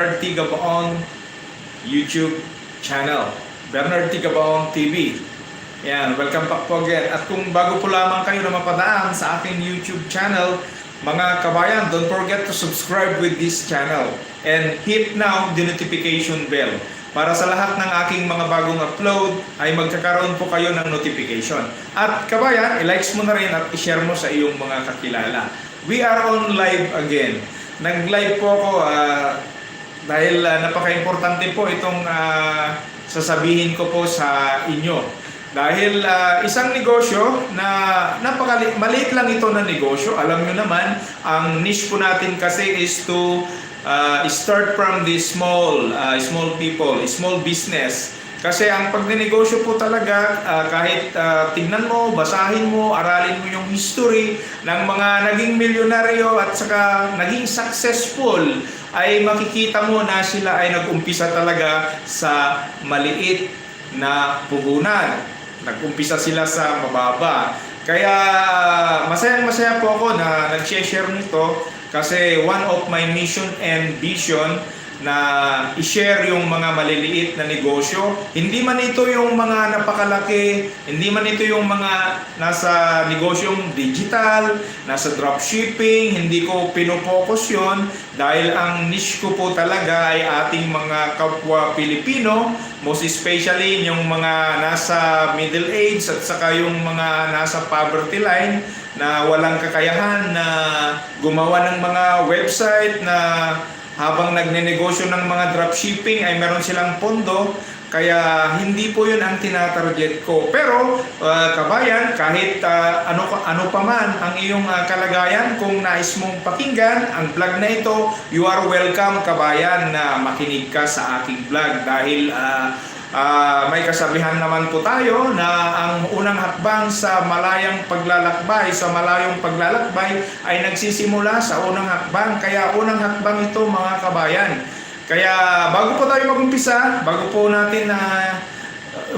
Bernard T. Gabaon YouTube channel, Bernard T. Gabaon TV. Yan, welcome back po again. At kung bago po lamang kayo na mapadaan sa aking YouTube channel, mga kabayan, don't forget to subscribe with this channel and hit now the notification bell para sa lahat ng aking mga bagong upload ay magkakaroon po kayo ng notification. At kabayan, i-likes mo na rin at i-share mo sa iyong mga kakilala. We are on live again. Nag-live po ako dahil napaka-importante po itong sasabihin ko po sa inyo. Dahil isang negosyo na maliit lang ito na negosyo. Alam nyo naman, ang niche po natin kasi is to start from the small people, small business. Kasi ang pagnenegosyo po talaga, kahit tingnan mo, basahin mo, aralin mo yung history ng mga naging milyonaryo at saka naging successful, ay makikita mo na sila ay nag-umpisa talaga sa maliit na puhunan. Nag-umpisa sila sa mababa. Kaya masayang-masaya po ako na nag-share nito kasi one of my mission and vision na i-share yung mga maliliit na negosyo. Hindi man ito yung mga napakalaki, hindi man ito yung mga nasa negosyong digital, nasa dropshipping, hindi ko pinopokus yun dahil ang niche ko po talaga ay ating mga kapwa Pilipino, most especially yung mga nasa middle age at saka yung mga nasa poverty line na walang kakayahan na gumawa ng mga website na habang nagnenegosyo ng mga dropshipping ay meron silang pondo, kaya hindi po yun ang tinatarget ko. Pero kabayan, kahit ano pa man ang iyong kalagayan, kung nais mong pakinggan ang vlog na ito, you are welcome kabayan na makinig ka sa aking vlog dahil may kasabihan naman po tayo na ang unang hakbang sa malayong paglalakbay ay nagsisimula sa unang hakbang. Kaya unang hakbang ito mga kabayan. Kaya bago po tayo mag-umpisa, bago po natin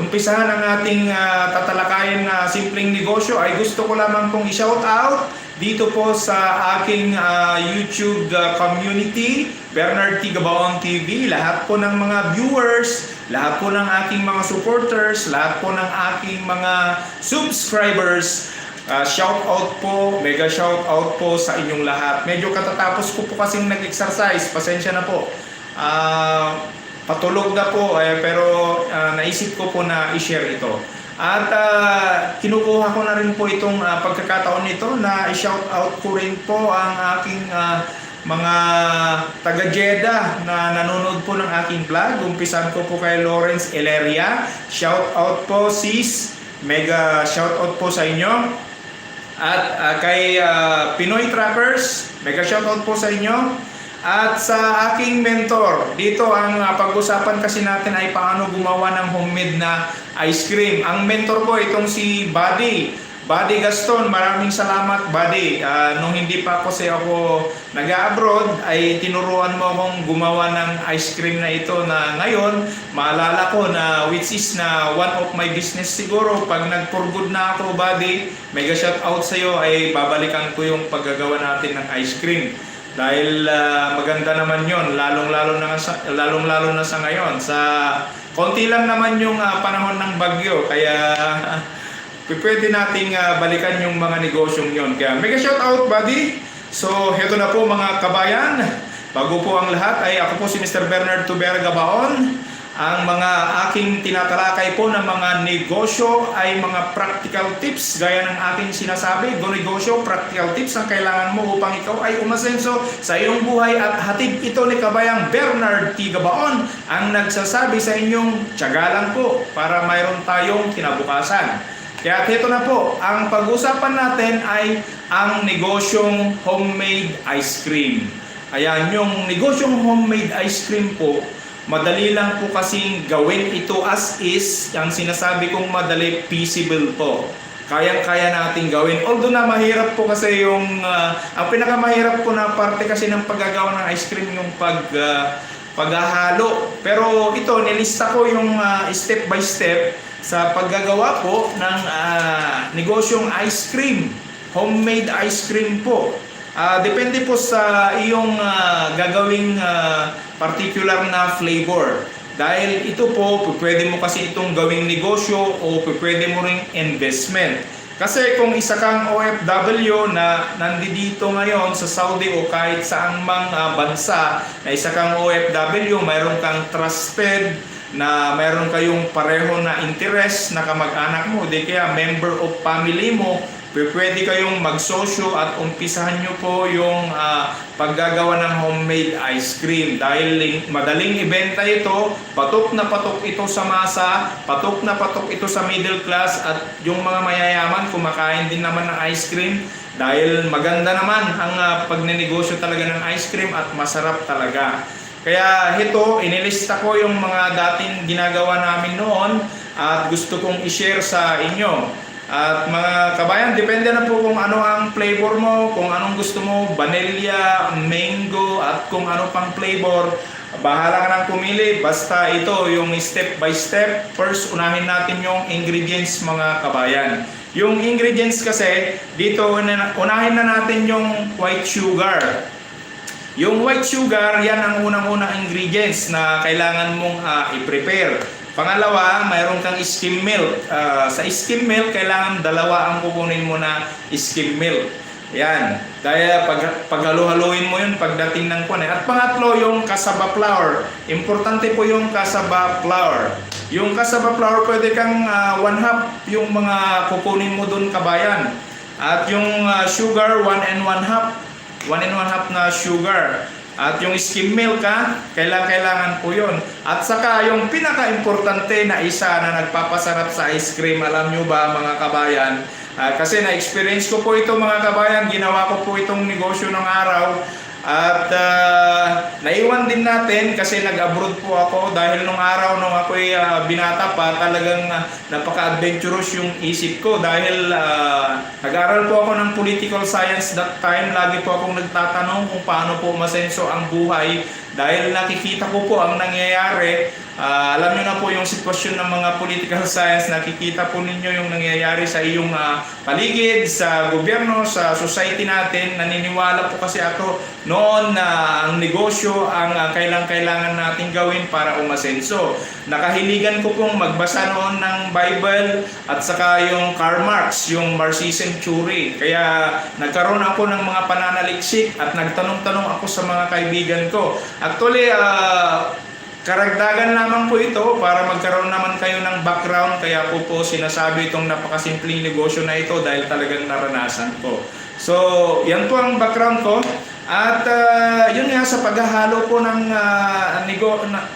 umpisahan ang ating tatalakayin na simpleng negosyo, ay gusto ko lamang pong i-shout out dito po sa aking YouTube community, Bernard T. Gabaon TV, lahat po ng mga viewers, lahat po ng aking mga supporters, lahat po ng aking mga subscribers, shout out po, mega shout out po sa inyong lahat. Medyo katatapos ko po kasing nag-exercise, pasensya na po. Patulog na po pero naisip ko po na i-share ito. At kinukuha ko na rin po itong pagkakataon nito na i-shout out ko rin po ang aking mga taga Jeddah na nanonood po ng aking vlog. Umpisan ko po kay Lawrence Eleria. Shout out po sis, mega shout out po sa inyo. At kay Pinoy Trappers, mega shout out po sa inyo. At sa aking mentor, dito ang pag-usapan kasi natin ay paano gumawa ng homemade na ice cream. Ang mentor ko itong si Buddy Gaston. Maraming salamat Buddy. Nung hindi pa kasi ako nag-abroad ay tinuruan mo akong gumawa ng ice cream na ito na ngayon maalala ko na which is na one of my business siguro. Pag nag-for good na ako Buddy, mega shout out sa iyo, ay babalikan ko yung paggagawa natin ng ice cream. Dahil maganda naman yon, lalong-lalo na sa ngayon. Sa konti lang naman yung panahon ng bagyo, kaya pwede nating balikan yung mga negosyong yon. Kaya mega shout out Buddy. So heto na po mga kabayan. Bago po ang lahat ay ako po si Mr. Bernard T. Gabaon. Ang mga aking tinatalakay po ng mga negosyo ay mga practical tips gaya ng aking sinasabi. Go negosyo, practical tips ang kailangan mo upang ikaw ay umasenso sa iyong buhay. At hatid ito ni kabayang Bernard T. Gabaon ang nagsasabi sa inyong tiyaga lang po para mayroon tayong kinabukasan. Kaya ito na po, ang pag-usapan natin ay ang negosyong homemade ice cream. Ayan, yung negosyong homemade ice cream po, madali lang po kasing gawin ito as is. Ang sinasabi kong madali, feasible po. Kayang-kaya nating gawin. Although na mahirap po kasi yung ang pinakamahirap po na parte kasi ng paggagawa ng ice cream yung paghahalo. Pero ito, nilista ko yung step by step sa paggagawa po ng negosyong ice cream. Homemade ice cream po. Depende po sa iyong gagawing particular na flavor. Dahil ito po, pwede mo kasi itong gawing negosyo o pwede mo ring investment. Kasi kung isa kang OFW na nandito ngayon sa Saudi o kahit saang mang bansa na isa kang OFW, mayroon kang trusted na mayroon kayong pareho na interest na kamag-anak mo, di kaya member of family mo, pwede kayong magsosyo at umpisahan nyo po yung paggagawa ng homemade ice cream. Dahil madaling ibenta ito, patok na patok ito sa masa, patok na patok ito sa middle class, at yung mga mayayaman kumakain din naman ng ice cream. Dahil maganda naman ang pagnenegosyo talaga ng ice cream at masarap talaga. Kaya ito, inilista ko yung mga dating ginagawa namin noon at gusto kong i-share sa inyo. At mga kabayan, depende na po kung ano ang flavor mo, kung anong gusto mo, vanilla, mango, at kung ano pang flavor. Bahala ka nang pumili, basta ito yung step by step. First, unahin natin yung ingredients mga kabayan. Yung ingredients kasi, dito unahin na natin yung white sugar. Yung white sugar, yan ang unang-unang ingredients na kailangan mong i-prepare. Pangalawa, mayroon kang skim milk. Sa skim milk, kailangan dalawa ang kukunin mo na skim milk. Yan. Dahil paghalo-haluin mo yun pagdating ng kuwan. At pangatlo, yung cassava flour. Importante po yung cassava flour. Yung cassava flour, pwede kang 1/2 yung mga kukunin mo dun kabayan. At yung sugar, 1 and 1/2. 1 and 1/2 na sugar. At yung skim milk, kailangan po yun. At saka yung pinaka-importante na isa na nagpapasarap sa ice cream, alam nyo ba mga kabayan? Kasi na-experience ko po ito mga kabayan, ginawa ko po itong negosyo ng araw. At naiwan din natin kasi nag-abroad po ako dahil nung araw nung ako'y binata pa, talagang napaka-adventurous yung isip ko dahil nag-aral po ako ng political science that time. Lagi po akong nagtatanong kung paano po masenso ang buhay dahil nakikita ko po ang nangyayari. Alam nyo na po yung sitwasyon ng mga political science, nakikita po ninyo yung nangyayari sa iyong paligid, sa gobyerno, sa society natin. Naniniwala po kasi ako noon na ang negosyo ang kailangan natin gawin para umasenso. Nakahiligan ko pong magbasa noon ng Bible at saka yung Karl Marx, yung Marxism theory. Kaya nagkaroon ako ng mga pananaliksik at nagtanong-tanong ako sa mga kaibigan ko. Actually, karagdagan lamang po ito para magkaroon naman kayo ng background, kaya po sinasabi itong napakasimpleng negosyo na ito dahil talagang naranasan ko. So, yan po ang background ko. At yun nga sa paghahalo po ng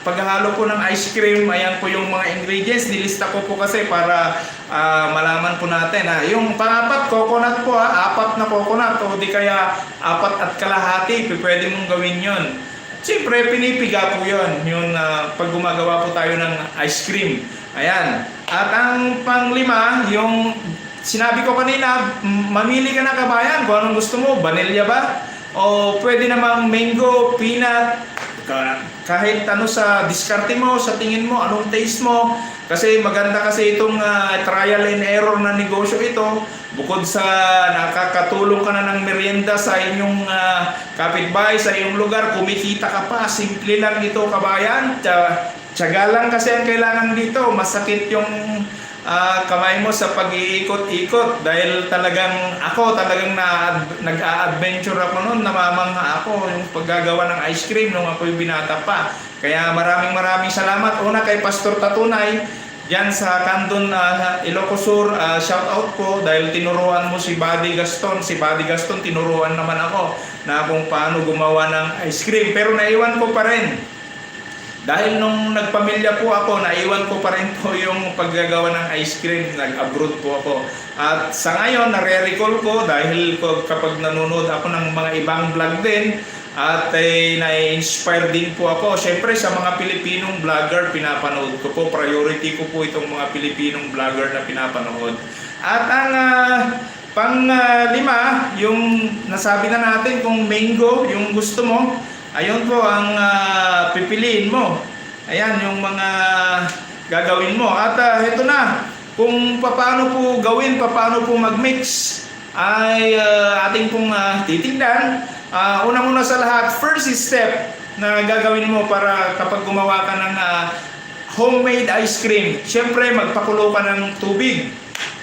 paghahalo po ng ice cream, ayan po yung mga ingredients. Nilista ko po kasi para malaman po natin. Yung pang-apat, coconut po, 4 na coconut o di kaya 4 1/2, pwede mong gawin yun. Siyempre, pinipiga po yun, yung pag gumagawa po tayo ng ice cream. Ayan. At ang pang-5, yung sinabi ko kanina, mamili ka na kabayan kung anong gusto mo, vanilla ba? O pwede namang mango, peanut, kahit ano sa diskarte mo, sa tingin mo, anong taste mo. Kasi maganda kasi itong trial and error na negosyo ito. Bukod sa nakakatulong ka na ng merienda sa inyong kapitbahay, sa iyong lugar, kumikita ka pa. Simple lang ito kabayan. Tiyaga lang kasi ang kailangan dito. Masakit yung kamay mo sa pag-iikot-ikot dahil talagang nag-a-adventure ako noon, namamangha ako yung paggagawa ng ice cream nung ako'y binata pa. Kaya maraming salamat una kay Pastor Tatunay diyan sa Candon, Ilocos Sur. Shout out po dahil tinuruan mo si Buddy Gaston. Si Buddy Gaston tinuruan naman ako na kung paano gumawa ng ice cream, pero naiwan ko pa rin. Dahil nung nagpamilya po ako, naiwan ko pa rin po yung paggagawa ng ice cream. Nag-abroad po ako. At sa ngayon, nare-recall ko dahil kapag nanonood ako ng mga ibang vlog din, at na-inspire din po ako. Siyempre sa mga Pilipinong vlogger, pinapanood ko po. Priority ko po itong mga Pilipinong vlogger na pinapanood. At ang pang-5, yung nasabi na natin kung mango, yung gusto mo, ayun po ang pipiliin mo. Ayan yung mga gagawin mo. At ito na, kung paano po gawin, paano po mag-mix. ay ating pong titignan. Una muna sa lahat, first step na gagawin mo para kapag gumawa ka ng homemade ice cream, syempre magpakulo ka ng tubig.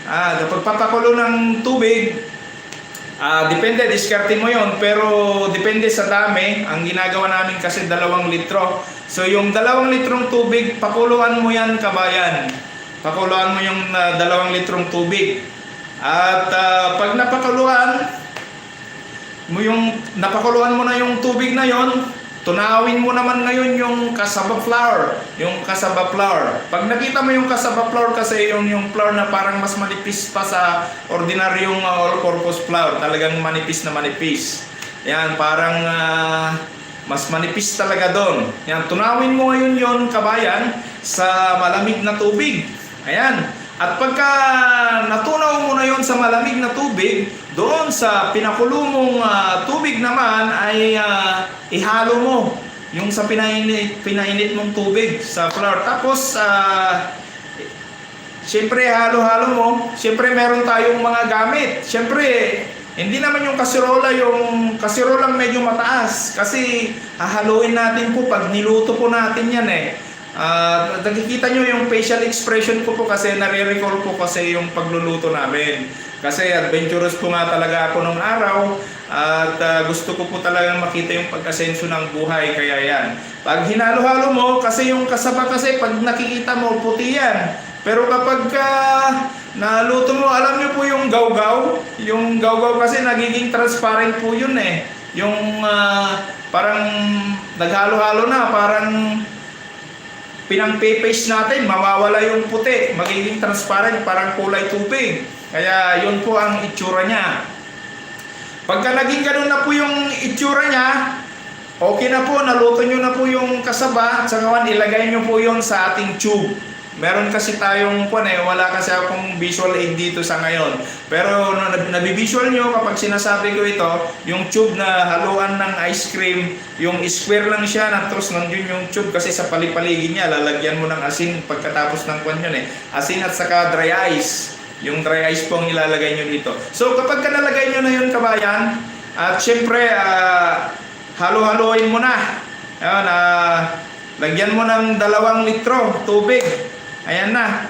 Kapag papakulo ng tubig, depende, diskarte mo yon, pero depende sa dami. Ang ginagawa namin kasi 2 litro. So yung 2 litrong tubig, pakuluan mo yan, kabayan. Pakuluan mo yung 2 litrong tubig. At pag napakuluan mo na yung tubig na yon, tunawin mo naman ngayon yung cassava flour. Pag nakita mo yung cassava flour, kasi yung flour na parang mas manipis pa sa ordinaryong all-purpose flour. Talagang manipis na manipis. Yan, parang mas manipis talaga doon. Yan, tunawin mo ngayon yon, kabayan, sa malamig na tubig. Ayan. At pagka natunaw mo na yon sa malamig na tubig, doon sa pinakulo mong tubig naman ay ihalo mo yung sa pinainit mong tubig sa flour. Tapos siyempre halo-halo mo. Siyempre meron tayong mga gamit. Siyempre hindi naman yung kasirolang medyo mataas, kasi hahaluin natin po pag niluto po natin yan nakikita nyo yung facial expression ko po kasi nare-recall po kasi yung pagluluto namin. Kasi adventurous po nga talaga ako nung araw at gusto ko po talagang makita yung pag-asenso ng buhay. Kaya yan, pag hinalo-halo mo, kasi yung kasaba kasi pag nakikita mo puti yan. Pero kapag naluto mo, alam nyo po yung gawgaw. Yung gawgaw kasi nagiging transparent po yun Yung parang naghalo-halo na, parang pinang-paste natin, mawawala yung puti, magiging transparent, parang kulay tubig. Kaya yun po ang itsura niya. Pagka naging ganun na po yung itsura niya, okay na po, naluto nyo na po yung kasaba. Sa ngayon, ilagay nyo po yun sa ating tube. Meron kasi tayong wala kasi akong visual aid dito sa ngayon. Pero nabivisual nyo kapag sinasabi ko ito, yung tube na haluan ng ice cream, yung square lang siya, tapos nandun yung tube kasi sa palipaligid niya, lalagyan mo ng asin pagkatapos ng asin at saka dry ice. Yung dry ice po ang ilalagay nyo dito. So kapag nalagay nyo na yun, kabayan, at syempre halo-haloin mo na. Ayun, lagyan mo ng 2 litro tubig. Ayan na.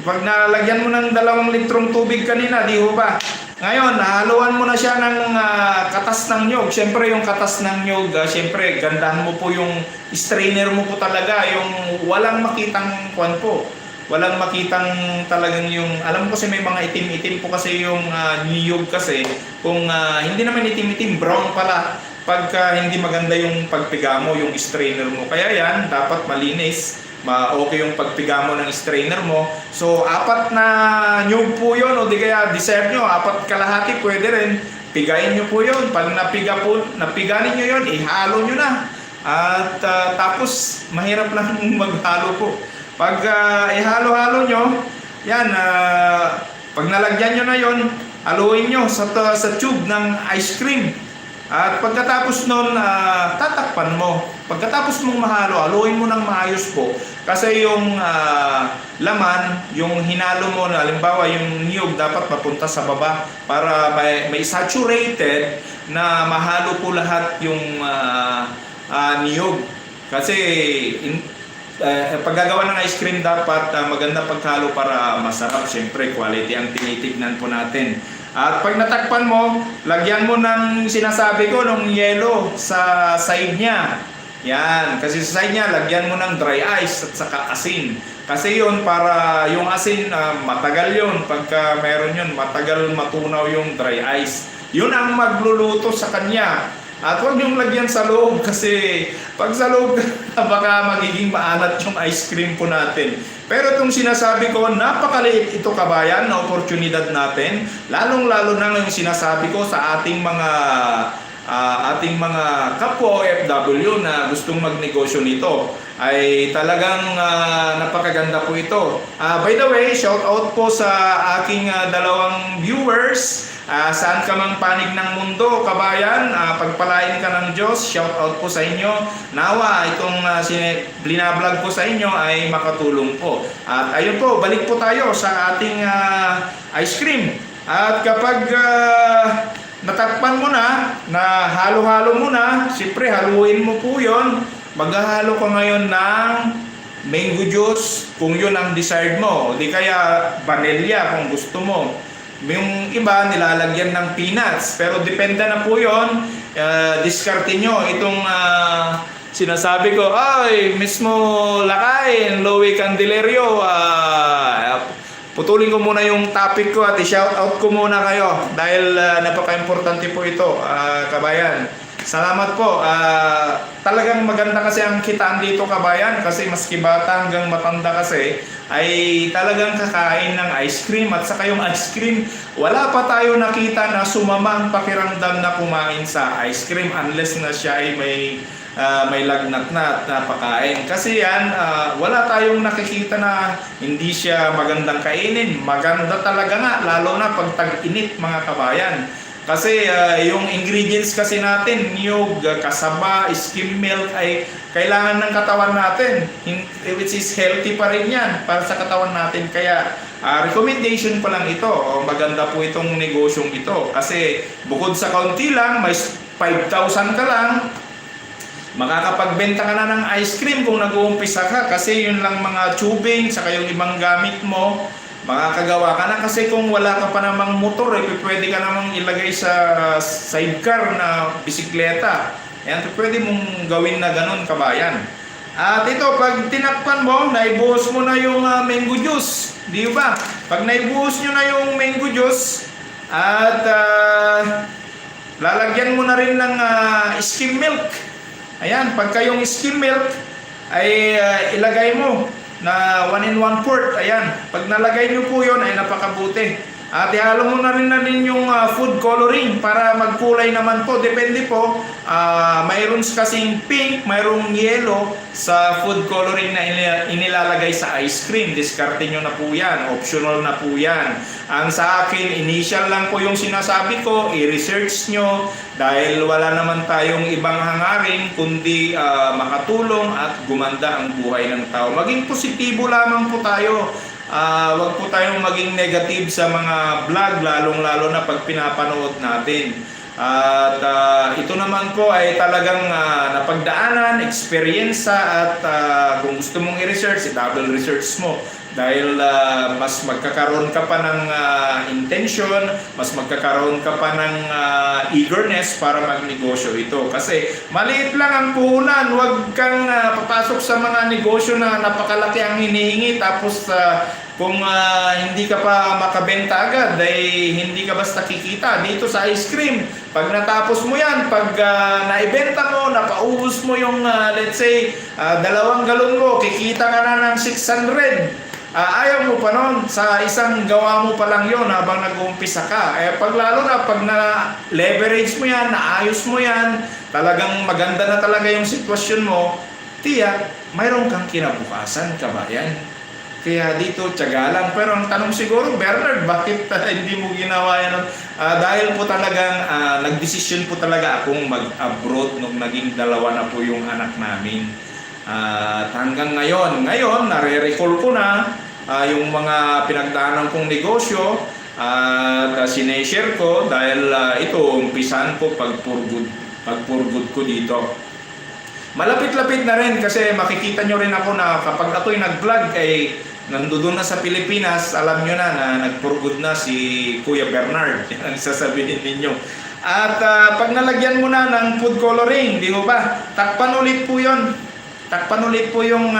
Pag nalagyan mo ng 2 litrong tubig kanina, di ho ba? Ngayon, haluan mo na siya ng katas ng nyog. Siyempre, yung katas ng nyog, siyempre, gandahan mo po yung strainer mo po talaga. Yung walang makitang po. Walang makitang talagang yung, alam ko kasi may mga itim-itim po kasi yung nyog kasi. Kung hindi naman itim-itim, brown pala. Pagka hindi maganda yung pagpiga mo, yung strainer mo. Kaya yan, dapat malinis. Okay yung pagpiga mo ng strainer mo. So 4 na nyug po yun, o di kaya dessert nyo, 4 kalahati, pwede rin. Pigain nyo po yun. Pag napiga ninyo yun, ihalo nyo na. At tapos mahirap lang maghalo po. Pag ihalo-halo nyo, yan, pag nalagyan nyo na yun, haluin nyo sa tube ng ice cream. At pagkatapos nun, tatakpan mo. Pagkatapos mong mahalo, haluin mo ng maayos po. Kasi yung laman, yung hinalo mo, halimbawa yung niyog dapat mapunta sa baba para may saturated na mahalo po lahat yung niyog. Kasi paggagawa ng ice cream dapat maganda paghalo para masarap. Siyempre, quality ang tinitignan po natin. At pag natakpan mo, lagyan mo ng sinasabi ko, ng yelo sa side niya. Yan, kasi sa side niya, lagyan mo ng dry ice at saka asin. Kasi yun, para yung asin, matagal yun. Pagka meron yun, matagal matunaw yung dry ice. Yun ang magluluto sa kanya. At huwag yung lagyan sa loob kasi pag sa loob baka magiging maalat yung ice cream po natin. Pero itong sinasabi ko, napakaliit ito, kabayan, na oportunidad natin. Lalong-lalo na yung sinasabi ko sa ating mga kapwa OFW na gustong magnegosyo nito. Ay talagang napakaganda po ito. By the way, shout out po sa aking 2 viewers. Saan ka mang panig ng mundo, kabayan, pagpalain ka ng Diyos. Shout out po sa inyo. Nawa, itong binablog po sa inyo ay makatulong po. At ayun po, balik po tayo sa ating ice cream. At kapag natakpan mo na halo-halo mo na, siyempre haluin mo po yun. Maghahalo ka ngayon ng mango juice kung yun ang desired mo. O di kaya vanilla kung gusto mo. Yung iba nilalagyan ng peanuts. Pero depende na po yun. Diskarte nyo. Itong sinasabi ko, ay mismo Lakay, Louie Candelerio, putulin ko muna yung topic ko at i-shout out ko muna kayo dahil napaka-importante po ito, kabayan. Salamat po. Talagang maganda kasi ang kitaan dito, kabayan, kasi maski bata hanggang matanda kasi ay talagang kakain ng ice cream. At saka yung ice cream, wala pa tayo nakita na sumama ang pakiramdam na kumain sa ice cream unless na siya ay may lagnat na at napakain. Kasi yan, wala tayong nakikita na hindi siya magandang kainin. Maganda talaga nga, lalo na pag tag-init, mga kabayan. Kasi yung ingredients kasi natin, niyog, kasaba, skim milk ay kailangan ng katawan natin, which is healthy pa rin yan para sa katawan natin. Kaya recommendation ko lang ito, maganda po itong negosyong ito. Kasi bukod sa kaunti lang, may 5,000 ka lang, makakapagbenta ka na ng ice cream kung nag-uumpisa ka. Kasi yun lang mga tubing, saka yung ibang gamit mo, makakagawa ka na. Kasi kung wala ka pa namang motor, pwede ka namang ilagay sa sidecar na bisikleta. Ayan, pwede mong gawin na ganun, kabayan. At ito, pag tinakpan mo, naibuhos mo na yung mango juice. Di ba? Pag naibuhos nyo na yung mango juice, at lalagyan mo na rin ng skim milk. Ayan, pagka yung skim milk ay ilagay mo na 1 1/4. Ayan, pag nalagay nyo po yun ay napakabuti. At ihalo mo na rin yung food coloring para magkulay naman po. Depende po, mayroon kasing pink, mayroong yellow sa food coloring na inilalagay sa ice cream. Diskarte nyo na po yan, optional na po yan. Ang sa akin, initial lang po yung sinasabi ko, i-research nyo dahil wala naman tayong ibang hangarin kundi makatulong at gumanda ang buhay ng tao. Maging positibo lamang po tayo. Wag po tayong maging negative sa mga vlog, lalong-lalo na pag pinapanood natin. At ito naman po ay talagang napagdaanan, experience at kung gusto mong i-research, i-double research mo. Dahil mas magkakaroon ka pa ng intention, mas magkakaroon ka pa ng eagerness para magnegosyo ito. Kasi maliit lang ang puhunan, huwag kang papasok sa mga negosyo na napakalaki ang hinihingi tapos kung hindi ka pa makabenta agad ay hindi ka basta kikita dito sa ice cream. Pag natapos mo yan, pag naibenta mo, napaubos mo yung let's say 2 galon mo, kikita ka na ng 600. Ayaw mo pa nun, sa isang gawa mo pa lang yon habang nag-uumpisa ka. Pag lalo na, pag na-leverage mo yan, naayos mo yan, talagang maganda na talaga yung sitwasyon mo, tiyak, mayroon kang kinabukasan, kabayan. Kaya dito, tiyaga lang. Pero ang tanong siguro, Bernard, bakit hindi mo ginawa yan? Dahil po talagang, nagdesisyon po talaga akong mag-abroad nung naging 2 na po yung anak namin. At hanggang ngayon, nare-recall ko na yung mga pinagdaanan kong negosyo at sineshare ko dahil ito, umpisan ko pag-for-good ko dito. Malapit-lapit na rin kasi makikita nyo rin ako na kapag ako'y nag-vlog ay nandoon na sa Pilipinas, alam nyo na nag-for-good na si Kuya Bernard. Yan ang sasabihin ninyo. At pag nalagyan mo na ng food coloring, di mo ba? Takpan ulit po yun. Takpan ulit po yung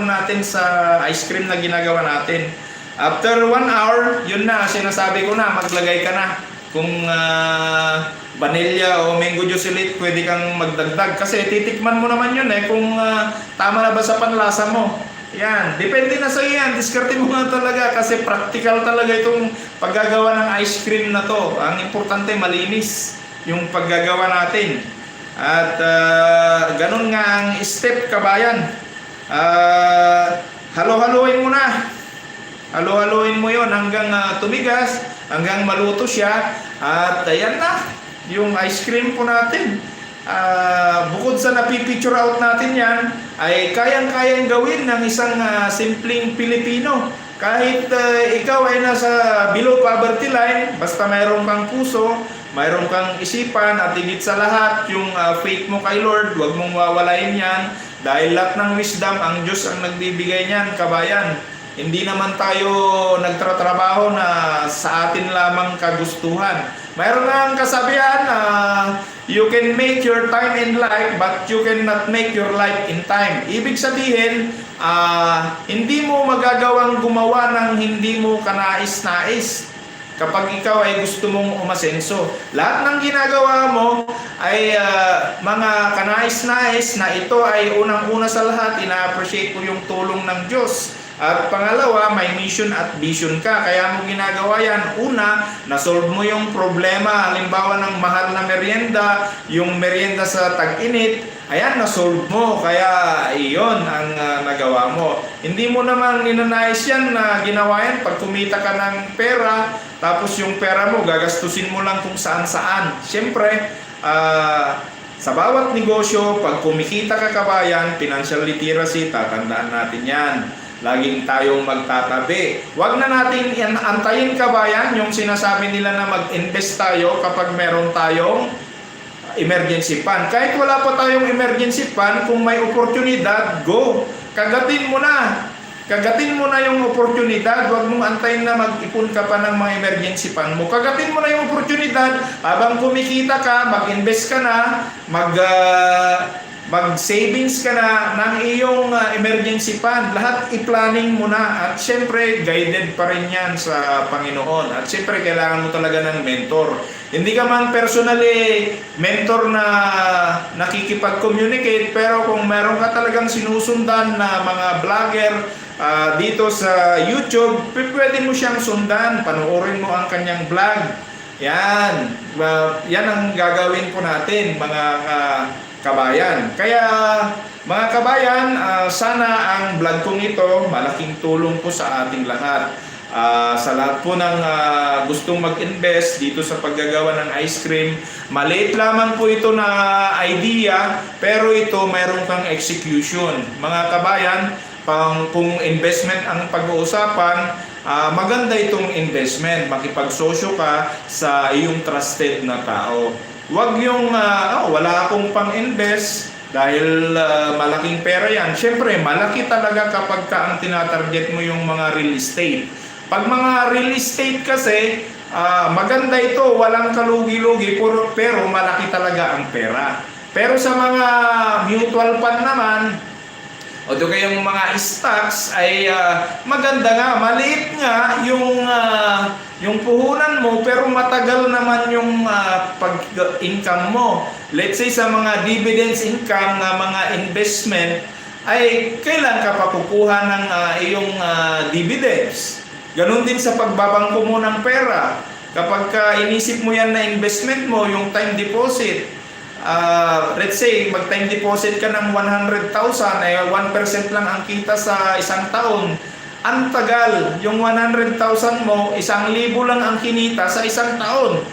natin sa ice cream na ginagawa natin. After 1 hour, yun na, sinasabi ko na, maglagay ka na. Kung vanilla o mango juice ulit, pwede kang magdagdag. Kasi titikman mo naman yun kung tama na ba sa panlasa mo. Yan, depende na sa yan. Diskarte mo nga talaga kasi practical talaga itong paggagawa ng ice cream na to. Ang importante, malinis yung paggagawa natin. At ganun nga ang step, kabayan. Halo-haloin mo na. Halo-haloin mo yon hanggang tumigas, hanggang maluto siya. At ayan na, yung ice cream po natin. Bukod sa napipicture out natin yan, ay kayang-kayang gawin ng isang simpleng Pilipino. Kahit ikaw ay nasa below poverty line, basta mayroon kang puso, mayroon kang isipan, at higit sa lahat, yung faith mo kay Lord, huwag mong wawalain yan. Dahil lahat ng wisdom, ang Diyos ang nagbibigay niyan, kabayan. Hindi naman tayo nagtatrabaho na sa atin lamang kagustuhan. Mayroon nga ang kasabihan na you can make your time in life but you cannot make your life in time. Ibig sabihin, hindi mo magagawang gumawa ng hindi mo kanais-nais kapag ikaw ay gusto mong umasenso. Lahat ng ginagawa mo ay mga kanais-nais na ito ay unang-una sa lahat, ina-appreciate mo yung tulong ng Diyos. At pangalawa, may mission at vision ka. Kaya mo ginagawa yan. Una, nasolve mo yung problema. Halimbawa ng mahal na merienda, yung merienda sa tag-init, ayan, nasolve mo. Kaya iyon ang nagawa mo. Hindi mo naman ninanais yan na ginawa yan pag kumita ka ng pera, tapos yung pera mo, gagastusin mo lang kung saan-saan. Siyempre, sa bawat negosyo, pag kumikita ka, kabayan, financial literacy, tatandaan natin yan. Laging tayong magtatabi. Huwag na natin antayin, kabayan, yung sinasabi nila na mag-invest tayo kapag meron tayong emergency fund. Kahit wala pa tayong emergency fund, kung may oportunidad, go. Kagatin mo na. Kagatin mo na yung oportunidad. Huwag mong antayin na mag-ipon ka pa ng mga emergency fund mo. Kagatin mo na yung oportunidad. Habang kumikita ka, mag-invest ka na, mag-savings ka na ng iyong emergency fund. Lahat i-planning mo na. At syempre, guided pa rin yan sa Panginoon. At syempre, kailangan mo talaga ng mentor. Hindi ka man personally mentor na nakikipag-communicate, pero kung meron ka talagang sinusundan na mga vlogger dito sa YouTube, pwede mo siyang sundan. Panoorin mo ang kanyang vlog. Yan. Yan ang gagawin po natin, mga kabayan. Kaya mga kabayan, sana ang vlog kong ito malaking tulong po sa ating lahat. Sa lahat po ng gustong mag-invest dito sa paggagawa ng ice cream, maliit lamang po ito na idea, pero ito mayroon kang execution. Mga kabayan, kung investment ang pag-uusapan, maganda itong investment. Makipagsosyo ka sa iyong trusted na tao. Huwag yung wala akong pang-invest dahil malaking pera yan. Siyempre, malaki talaga kapag ka ang tinatarget mo yung mga real estate. Pag mga real estate kasi, maganda ito, walang kalugi-lugi, pero malaki talaga ang pera. Pero sa mga mutual fund naman, o do kayong mga stocks ay maganda nga, maliit nga yung puhunan mo, pero matagal naman yung pag-income mo. Let's say sa mga dividends income na mga investment, ay kailan ka pa kukuha ng iyong dividends. Ganon din sa pagbabangko mo ng pera. Kapag inisip mo yan na investment mo, yung time deposit, let's say mag-time deposit ka ng 100,000, ay 1% lang ang kita sa isang taon. Ang tagal, yung 100,000 mo, 1,000 lang ang kinita sa isang taon.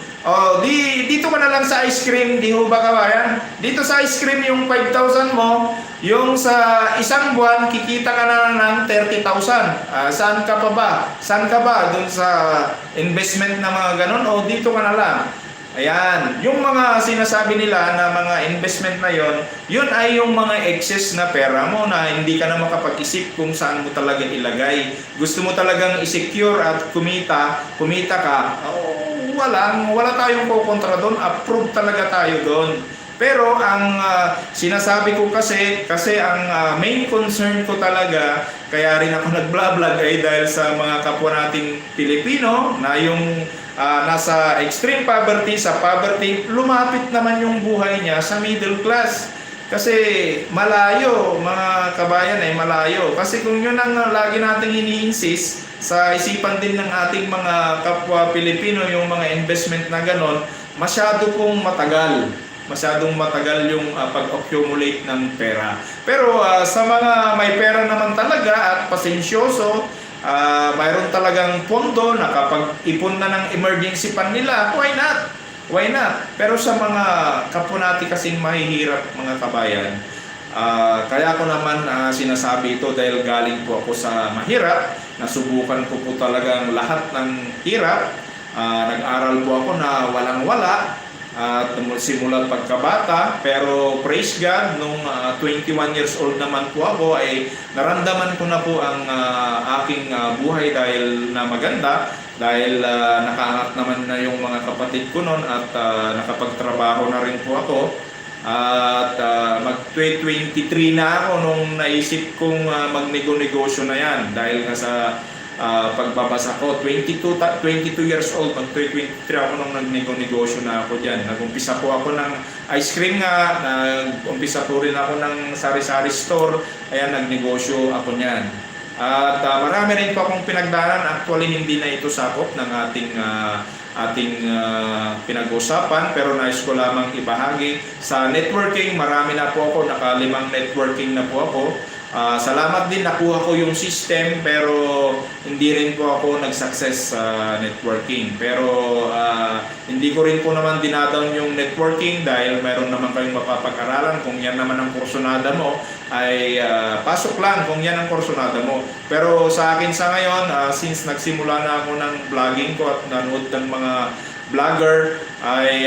Dito ka na lang sa ice cream, di ho ba kabayan? Dito sa ice cream yung 5,000 mo, yung sa isang buwan, kikita ka na ng 30,000. Saan ka pa ba? Saan ka ba? Doon sa investment na mga ganon? O dito ka na lang? Ayan, yung mga sinasabi nila na mga investment na yon, yun ay yung mga excess na pera mo na hindi ka na makapag-isip kung saan mo talaga ilagay. Gusto mo talagang i-secure at kumita ka, wala tayong kukontra doon, approve talaga tayo doon. Pero ang sinasabi ko kasi ang main concern ko talaga, kaya rin ako nag-vlog ay dahil sa mga kapwa nating Pilipino na yung nasa extreme poverty, sa poverty, lumapit naman yung buhay niya sa middle class. Kasi malayo, mga kabayan, ay malayo. Kasi kung yun ang lagi nating ini-insist sa isipan din ng ating mga kapwa Pilipino, yung mga investment na ganon, masyadong matagal yung pag-accumulate ng pera. Pero sa mga may pera naman talaga at pasensyoso, mayroon talagang pondo na kapag ipon na ng emergency fund nila, why not? Pero sa mga kapwa natin kasing mahihirap, mga kabayan, Kaya ko naman sinasabi ito dahil galing po ako sa mahirap. Nasubukan ko po talagang lahat ng hirap. Nag-aral po ako na walang-wala at simula pagkabata, pero praise God, nung 21 years old naman po ako ay naramdaman ko na po ang aking buhay dahil na maganda, dahil nakaangat naman na yung mga kapatid ko noon at nakapagtrabaho na rin po ako. At mag-23 na ako nung naisip kong magnego-negosyo na yan dahil nga sa pagbabasa ko. 22 years old, mag-23 ako nung nagnego-negosyo na ako dyan. Nag-umpisa po ako ng ice cream nga, nag-umpisa po rin ako ng sari-sari store, ayan, nagnegosyo ako niyan. At marami rin po akong pinagdaanan. Actually, hindi na ito sakop ng ating pinag-usapan, pero nais ko lamang ibahagi. Sa networking, marami na po ako, naka-5 networking na po ako. Salamat din, nakuha ko yung system, pero hindi rin po ako nag-success sa networking. Pero hindi ko rin po naman dinadown yung networking dahil mayroon naman kayong mapapag-aralan. Kung yan naman ang kursunada mo, ay pasok lang kung yan ang kursunada mo. Pero sa akin sa ngayon, since nagsimula na ako ng vlogging ko at nanood ng mga vlogger, ay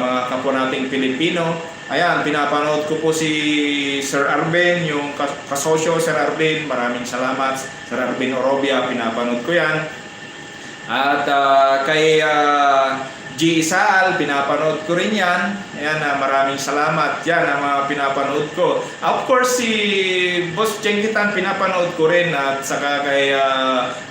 mga kapwa nating Pilipino, ayan, pinapanood ko po si Sir Arben, yung kasosyo Sir Arben. Maraming salamat, Sir Arben Orobia, pinapanood ko yan. At kay G. Isaal, pinapanood ko rin yan. Ayan, maraming salamat. Yan ang mga pinapanood ko. Of course, si Boss Chengitan, pinapanood ko rin. At saka kay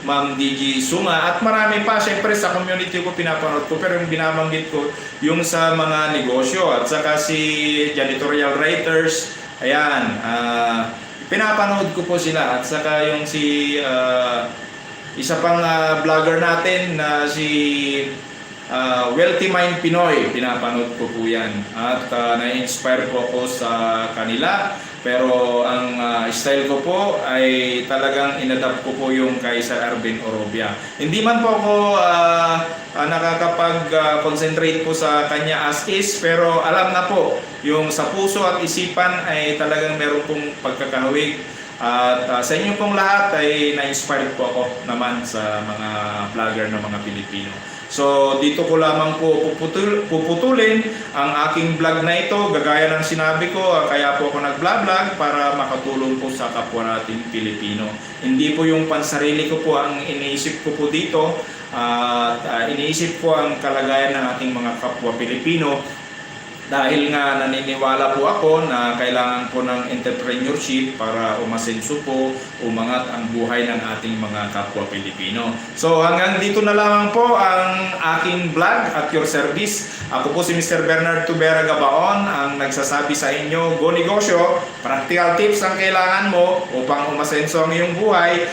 Ma'am DG Sunga. At marami pa, syempre sa community ko pinapanood ko. Pero yung binabanggit ko, yung sa mga negosyo. At saka si Janitorial Writers. Ayan, pinapanood ko po sila. At saka yung si isa pang vlogger natin na si Wealthy Mind Pinoy, pinapanood ko po yan. At na-inspire po ako sa kanila. Pero ang style ko po ay talagang inadapt ko po yung kay Sir Arben Orobia. Hindi man po ako nakakapag-concentrate po sa kanya as is, pero alam na po, yung sa puso at isipan ay talagang meron pong pagkakahawig. At sa inyo pong lahat ay na-inspired po ako naman sa mga vlogger ng mga Pilipino. So dito ko lamang po puputulin ang aking vlog na ito. Gagaya ng sinabi ko, kaya po ako nag-vlog para makatulong po sa kapwa nating Pilipino. Hindi po yung pansarili ko po ang iniisip ko po dito. Iniisip ko ang kalagayan ng ating mga kapwa Pilipino. Dahil nga naniniwala po ako na kailangan po ng entrepreneurship para umasenso po, umangat ang buhay ng ating mga kapwa Pilipino. So hanggang dito na lamang po ang aking vlog at your service. Ako po si Mr. Bernard Tubera Gabaon, ang nagsasabi sa inyo, go negosyo, practical tips ang kailangan mo upang umasenso ang iyong buhay.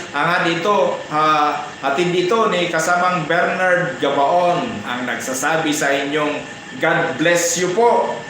Atin dito ni kasamang Bernard Gabaon, ang nagsasabi sa inyong God bless you po.